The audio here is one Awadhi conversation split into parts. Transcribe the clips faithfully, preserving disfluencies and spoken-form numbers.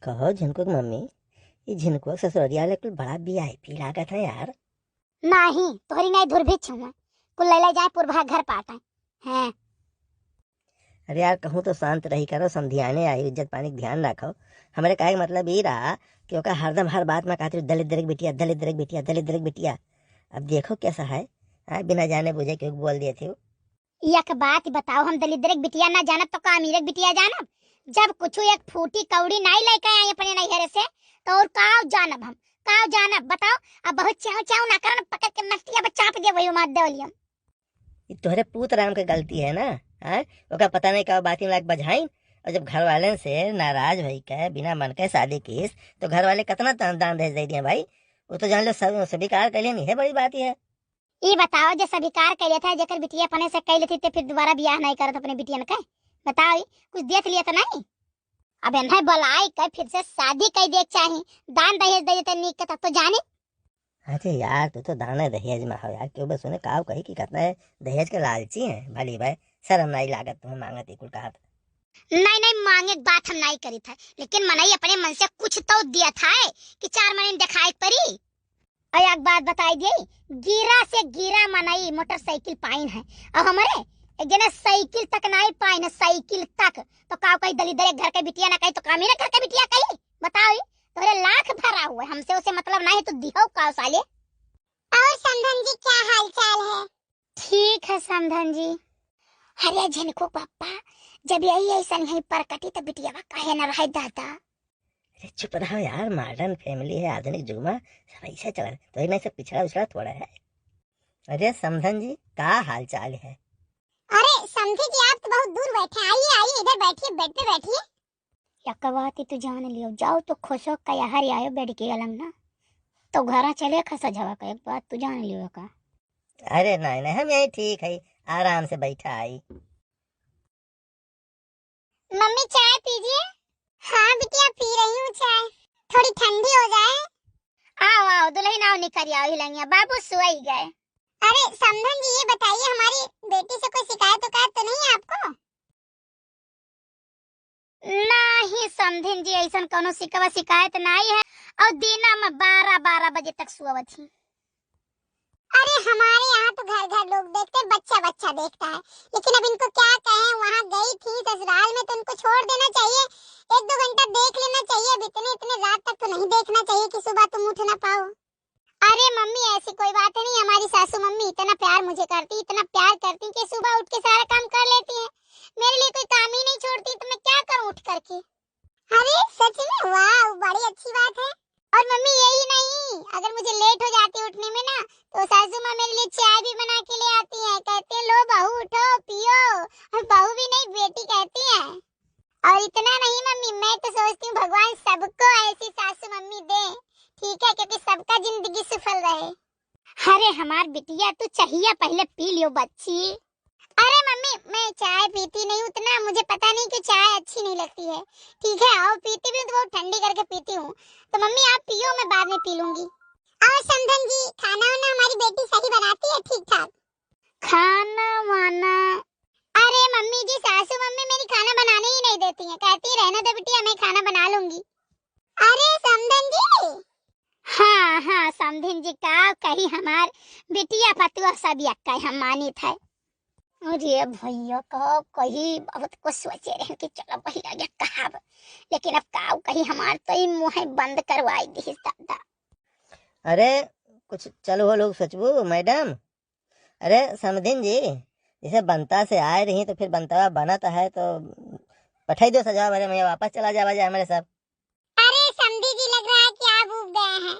कहो झिनकू के मम्मी, ई झिनकू के ससुररिया वाले कुल बड़ा VIP लागत है यार। नाही, तोहरी नाही धुर भी छुआ। कुल ले ले जाए पुरबा घर पाटे। हैं। अरे यार, कहूँ तो शांत रही करो, समधियाने आई, इज्जत पानी के ध्यान रखो। हमरे कहे के मतलब ई रहा कि ओका हरदम हर बात में कहत रही, "दलिद्र के बिटिया, दलिद्र के बिटिया, दलिद्र के बिटिया।" अब देखो कैसा है, हाँ, बिना जाने बुझे क्यों बोल दिए थे। एक बात बताओ, हम दलिद्र के बिटिया ना जानब तो का अमीर के बिटिया जानब? जब कुछ एक फूटी कौड़ी नाई लेके आई अपने नैहरे से, तो और का जानब हम, का जानब बताओ? अब बहुत चाव चाव ना करन, पकड़ के नटिया पे चाप दे वही मार देवलियम। ई तोहरे पूत राम के गलती है ना, हाँ? ओका पता नहीं का बाती में लाग बझाइन, और जब घर वाले से नाराज होई के बिना मन के शादी कीस, तो घर वाले कितना दान, दान दहेज दे दिए भाई? वो तो जान लो सब स्वीकार कर लिया, नहीं है बड़ी बात ही है। ई बताओ, जे स्वीकार कर लेत है, जेकर बिटिया अपने से कर लेती, तो फिर दोबारा बियाह नहीं करत अपने बिटियन के? बताओ, ई कुछ देत लिए तो नहीं? अब इन्हें बुलाई के फिर से शादी कर दे चाही, दान दहेज दे देते नीक के, तब तो जाने। अरे यार, तू तो दाने दहेज में हो यार, क्यों बस उन्हें काव कही कि कितना है दहेज के लालची है, भली भाई, शर्म नहीं लागत तुम्हें मांगत ई कुल कहत। नहीं, नहीं, मांगे के बात हम नहीं करी था, लेकिन मनई अपने मन से कुछ तो दिया था कि चार महीने दिखाए के परी। और एक बात बताई दिए, गिरा से गिरा मनई मोटरसाइकिल पाइन है, और हमारे एक जने साइकिल तक नहीं पाइन है, साइकिल तक। तो का कोई दलिद्र एक घर के बिटिया ना कही, तो का मेरे घर के बिटिया कही? बताओ, ई तोहरे लाख भरा हुआ है, हमसे उसे मतलब नहीं है, तो दिहो का साले। और समधन जी, क्या हाल चाल है? ठीक है समधन जी। अरे झिनकू पप्पा, जब यही ऐसा नहीं परकटी तो बिटियावा काहे न रहे दादा? अरे चुप रहो यार, modern family है, आधुनिक युग में सब ऐसे चला, तो इन्हें सब पिछड़ा उछड़ा थोड़ा है। अरे समधन जी, का हाल चाल है? अरे समधी जी, आप तो बहुत दूर बैठे हैं, आइए, आइए, इधर बैठिए, bed पे बैठिए। एक बात ही तू जान लियो, जाओ तो खुशो का यहाँ आयो bed के अलंग ना, तो घरा चले खसा झवा का, एक बात तू जान लियो का। अरे नहीं, नहीं, हम यही ठीक है, आराम से बैठा आई। मम्मी, चाय पीजिए। हाँ बिटिया, पी रही हूँ चाय, थोड़ी ठंडी हो जाए। आओ, आओ, दुल्हन आओ, निकर आओ, हिलंगिया, बाबू सोई गए। अरे समधन जी, ये बताइए, हमारी बेटी से कोई शिकायत उकायत तो नहीं है आपको? नहीं समधिन जी, ऐसन कौनो शिकवा शिकायत नहीं है, और दिना में बारह बारह बजे तक सोवत ही। अरे हमारे यहाँ तो घर घर लोग देखते हैं, बच्चा बच्चा देखता है, लेकिन अब इनको क्या कहें, वहाँ गई थी ससुराल में तो इनको छोड़ देना चाहिए, एक दो घंटा देख लेना चाहिए, अब इतने इतने रात तक तो नहीं देखना चाहिए कि सुबह तुम उठ ना पाओ। अरे मम्मी, ऐसी कोई बात नहीं, हमारी सासू मम्मी इतना प्यार मुझे करती, इतना प्यार करती कि सुबह उठ के सारा काम कर लेती हैं, मेरे लिए कोई काम ही नहीं छोड़ती, तो मैं क्या करूँ उठ करके? अरे सच में, वाह, बड़ी अच्छी बात है। और मम्मी यही नहीं, अगर मुझे लेट हो जाती उठने में ना, तो सासू माँ मेरे लिए चाय भी बना के ले आती हैं, कहती हैं, "लो बहू, उठो, पियो, और बहू भी नहीं, बेटी कहती हैं।" और इतना नहीं मम्मी, मैं तो सोचती हूँ भगवान सबको ऐसी सासू मम्मी दे, ठीक है, क्योंकि सबका जिंदगी सफल रहे। अरे हमार बिटिया, तू चाहिया पहले पी लियो बच्ची। अरे मम्मी, मैं चाय पीती नहीं उतना, मुझे पता नहीं कि चाय अच्छी नहीं लगती है, ठीक है, और पीती भी हूँ तो बहुत ठंडी करके पीती हूँ, तो मम्मी आप पियो, मैं बाद में पी लूंगी। और समधन जी, खाना वाना हमारी बेटी सही बनाती है ठीक ठाक? खाना वाना? अरे मम्मी जी, सासू मम्मी मेरी खाना बनाने ही नहीं देती हैं, कहती, "रहने दो बिटिया, मैं खाना बना लूंगी।" अरे समधन जी। हाँ, हाँ, समधिन जी का कही, हमार बिटिया पतुआ सब यक्का है, हम मानित है। अरे भैया, का कही, बहुत कुछ सोचे रहे कि चलो वही लगे कहब, लेकिन अब का कही, हमार तो ई मुँह बंद करवाई दिहिस दादा। अरे कुछ चलो हो लोग सोचबू मैडम। अरे समधिन जी, जैसे बनता से आए रही तो फिर बनता बनत है तो पठाई दो सजवा भरे, मैं वापस चला जावा जाए हमारे सब। अरे समधी जी, लग रहा है कि आप ऊब गए हैं।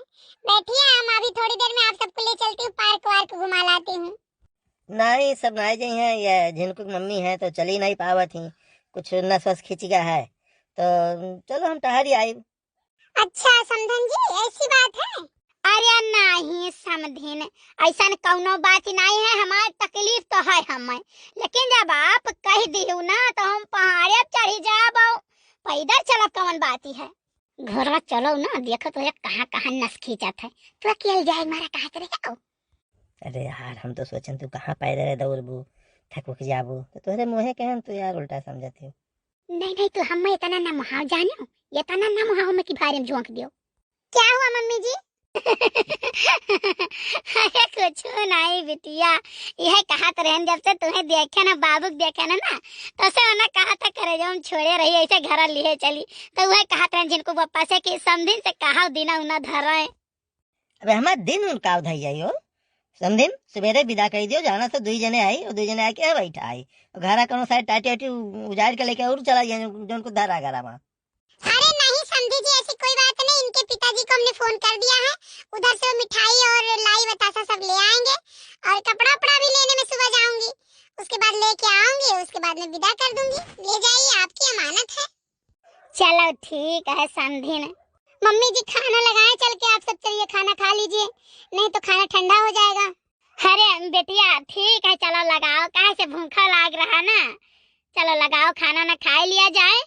बैठिए, हम अभी थोड़ी देर में आप सबको ले चलती हूँ, पार्क वार्क घुमा लाती हूँ। नहीं, सब ना जाई हैं, ये झिनकू की मम्मी है तो चली नहीं पावत ही, कुछ नस वस खींच गया है, तो चलो हम टहर ही आई। अच्छा समधन जी, ऐसी बात है? अरे नहीं समधिन, ऐसन कौनो बात ही नहीं है, हमार तकलीफ तो है हमें, लेकिन जब आप कह दियो ना तो हम पहाड़े चढ़ी जाबो, पैदल चलब कौन बात ही है। घोड़ा चलो ना, देखो तो ये कहाँ कहाँ नस खींचत है, तो अकेल जाए मारा कहाँ करे जाओ। अरे यार, हम तो सोचन तू कहाँ पैदल दौड़बू, थक उक जाबू, तो तोहरे मुँहे कहन तू यार उल्टा समझत हो। नहीं, नहीं, तू हमें इतना ना मुहाव जानो, इतना ना मुहाव में कि भारी में झोंक दियो। क्या हुआ मम्मी जी? अरे कुछ नहीं बिटिया, यह कहत रहन, जब से तुम्हें देखे ना, बाबू के देखे ना, ना, तब से उन्हें कहा था करे जो हम छोड़े रही, ऐसे घर लिए चली, तो वह कहत रहन जिनको पप्पा से कि समधिन से कहा दिना उना धर रहे। अबे हमार दिन उनका उधाई जाई हो। समधिन, सुबेरे विदा कर दियो, जाना तो दुई जने आई, और दुई जने आके बैठा आई। और घरा कोनो साइड टाटी वाटी उ-, उजाड़ के लेके और चला जाए, जो उनको धरा घरा में। अरे नहीं समधी जी, ऐसी कोई बात नहीं, इनके पिताजी को हमने फोन कर दिया है, उधर से वो मिठाई और लाई बतासा सब ले आएंगे, और कपड़ा उपड़ा भी लेने में सुबह जाऊंगी, उसके बाद लेके आऊंगी, उसके बाद में विदा कर दूंगी। ले जाइए, आपकी अमानत है। चलो ठीक है समधिन। मम्मी जी खाना लगाएं चल के, आप सब चलिए खाना खा लीजिए, नहीं तो खाना ठंडा हो जाएगा। अरे बेटिया ठीक है, चलो लगाओ, काहे से भूखा लाग रहा ना, चलो लगाओ खाना ना खा लिया जाए।